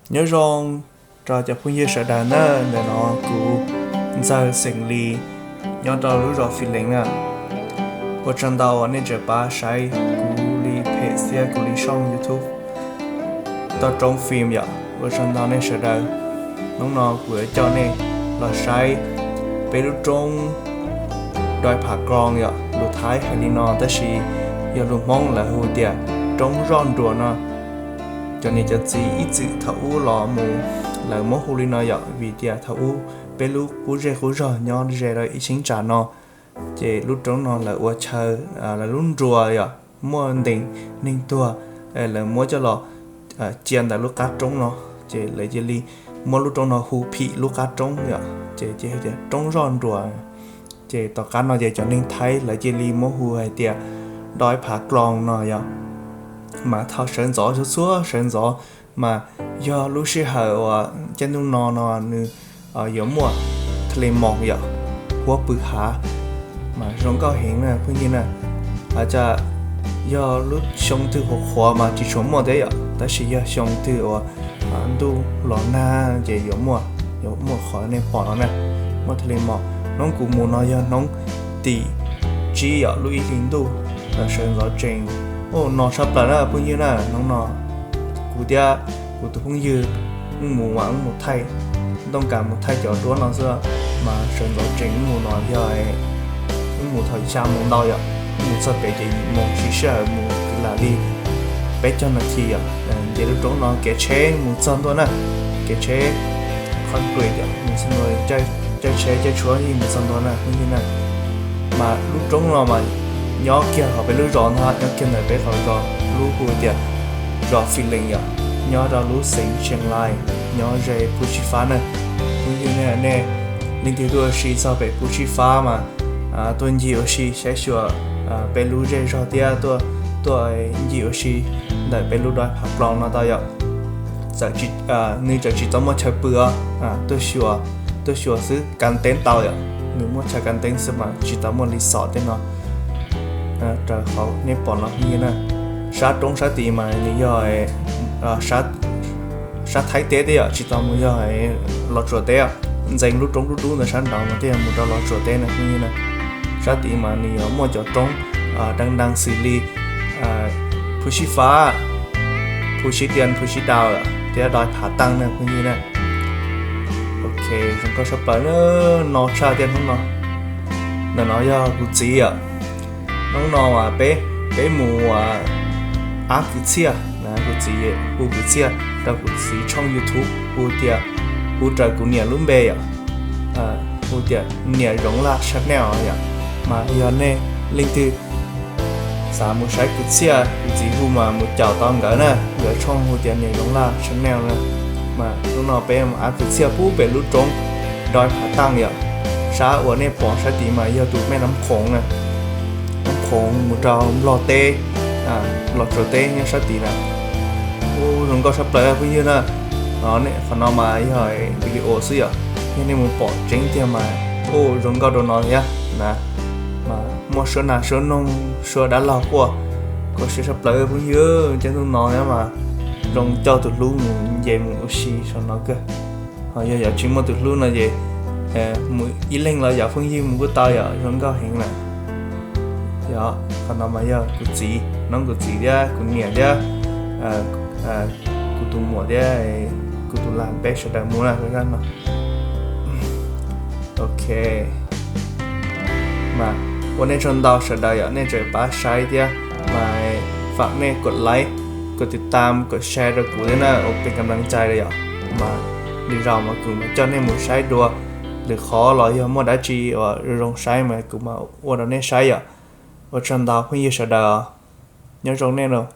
Nyob zoo rau cov phooj ywg sawv daws na, ntawm no kuv Ntxawg xeem Lis nyob rau lub zos Fis Lees na. Ua tsaug ntau uas nej tseem pab saib kuv li phem thiab kuv li sooj YouTube Toj Roob Film yom. Ua tsaug ntau nej sawv daws. Hnub no kuv yuav coj nej los saib peb lub roob Doi Phav Kloos yom. Lus Thaib hais li no tab sis yog lus Hmoob lawv hu tias roob Zoj Nruas no. Cov niam cov txiv ib txwm thaum ub los mus lawv muab hu li no yom, vim tias thaum ub peb lub qub zej qub zog nyob ze rau ib cheeb tsam no, ces lub roob no lawv ua chaw, lawv lub nruas yom, muaj ntees neeg tuag, lawv muab coj los cia ntawm lub qab roob no, ces lawv cia li muab lub roob no hu phim lub qab roob yom, ces tias roob Zoj Nruas. Ces tom qab no ces cov neeg Thaib lawv cia li muab hu hais tias Doi Phav Kloos no yom. Mas thaum sawv ntxov txhua txhua sawv ntxov mas yog lub sij hawm uas caij ntuj no no nws yuav muaj tha le moos yom, huab pw hav, mas zoo nkauj heev na phooj ywg na. Hais tias yog lub xyoo twg qhuav qhuav mas tsis tshua muaj thiab yom, tab sis yog xyoo twg uas ntuj los nag ces yuav muaj, yuav muaj qhov nej pom no na, muaj tha le moos. Hnub kuv mus no yog hnub tim tsib yom, lub ib hlis ntuj, sawv ntxov tsees, no tshaj plaws na phooj ywg na. Hnub no kuv thiab kuv tus phooj ywg wb mus mas wb mus thaij, ntooj kas mus thaij cov duab no xwb, mas sawv ntxov tsees wb mus no yog wb mus thaum xya moos ntau yom, mus txog pem ces yim moos siv sij hawm mus kwv lam li peb caug nas this yom. Nce lub roob no kev tsheb mus txog ntua na, kev tsheb concrete yom, mus txog ntua, caij tsheb caij tshuab yeej mus txog ntua na phooj ywg na. Mas lub roob no mas nyob kiag qhov peb lub zos ntag, nyob kiag ntawm peb qhov zos, lub hu tias zos Fis Lees yom, nyob rau lub xeev Tsheej Lais, nyob ze Phu Sib Fab na. Phooj ywg nej leej twg tuaj ua si txog pem Phu Sib Fab mas tuaj ncig ua si saib xyuas peb lub zej zog thiab tuaj ncig ua si ntawm peb lub Doi Phav Kloos no tau yom. Nws txawm tsis tau muaj chaw pw os, tuaj xyuas xwb, kav teeb tau yom, nws muaj chaw kav teeb xwb mas tsis tau muaj li xom tej no. Raws qhov nej pom no phooj ywg na, sab roob sab tid mas nws yog sab Thaib teb thiab yom, tsis tau mus yog Los Tsuas teb, ntxeev lub roob dub dub ntawd sab nraud mas thiaj yog mus rau Los Tsuas teb na phooj ywg na. Sab tid mas nws yuav muaj cov roob dees dees xws li Phu Sib Fab, Phu Sib Tias, Phu Sib Daus thiab Doi Phav Taaj na phooj ywg na. Ok, zoo nkauj sab plaws, no tshaj thiab hnub no. Ntawm no yog kuv txiv yom. Hnub no mas peb, peb mus ab kwv txhiaj, kuv txiv hu kwv txhiaj rau kuv txiv tshooj YouTube hu tias, hu raws kuv niam lub npe yom, hu tias Niam Zoov Laj Channel yom. Mas yog nej leej twg xav mus saib kwv txhiaj kuv txiv hu mas mus caum tau nkawd na, nkawd tshooj hu tias Niam Zoov Laj Channel na. Mas hnub no peb mus ab kwv txhiaj pub pem lub roob Doi Phav Taaj yom. Sab uas nej pom sab tid mas yog tus me Nab Khoov na, Nab Khoov mus rau Nplog teb, Los Tsuas teb nyob sab tid na. Ub, zoo nkauj sab plaws phooj ywg na. Qhov no mas yog video xwb yom, yog nej mus pom tseeb tiag mas ub, zoo nkauj rau no thiab na. Mas muaj suab nas suab noog suab dab laug quaj, kho siab sab plaws phooj ywg. Caij ntuj no thiab mas zoo coj tus hlub mus nce mus ua si saum no kawg. Ho yog yog tsis muaj tus hlub no ces mus ib leeg los yog phooj ywg mus kuj tau yom, zoo nkauj heev lawm. Yog qhov no mas yog kuv txiv, noob kuv txiv thiab kuv niam thiab kuv tus muam thiab kuv tus lag peb sawv daws mus na zaj no. Ok, mas ua nej tsaug ntau sawv daws yom, nej tseem pab saib thiab mas faam nej kov like, kov tiv tam, kov share rau kuv thiab na, ua pes kam laj cai rau yom. Mas lwm zaus mas kuv mam coj nej mus saib dua lwm qhov los yog muaj dab tsi uas zoo saib mas kuv mam ua rau nej saib yom. Ua tsaug ntau phooj ywg sawv daws, nyob zoo nej lauj.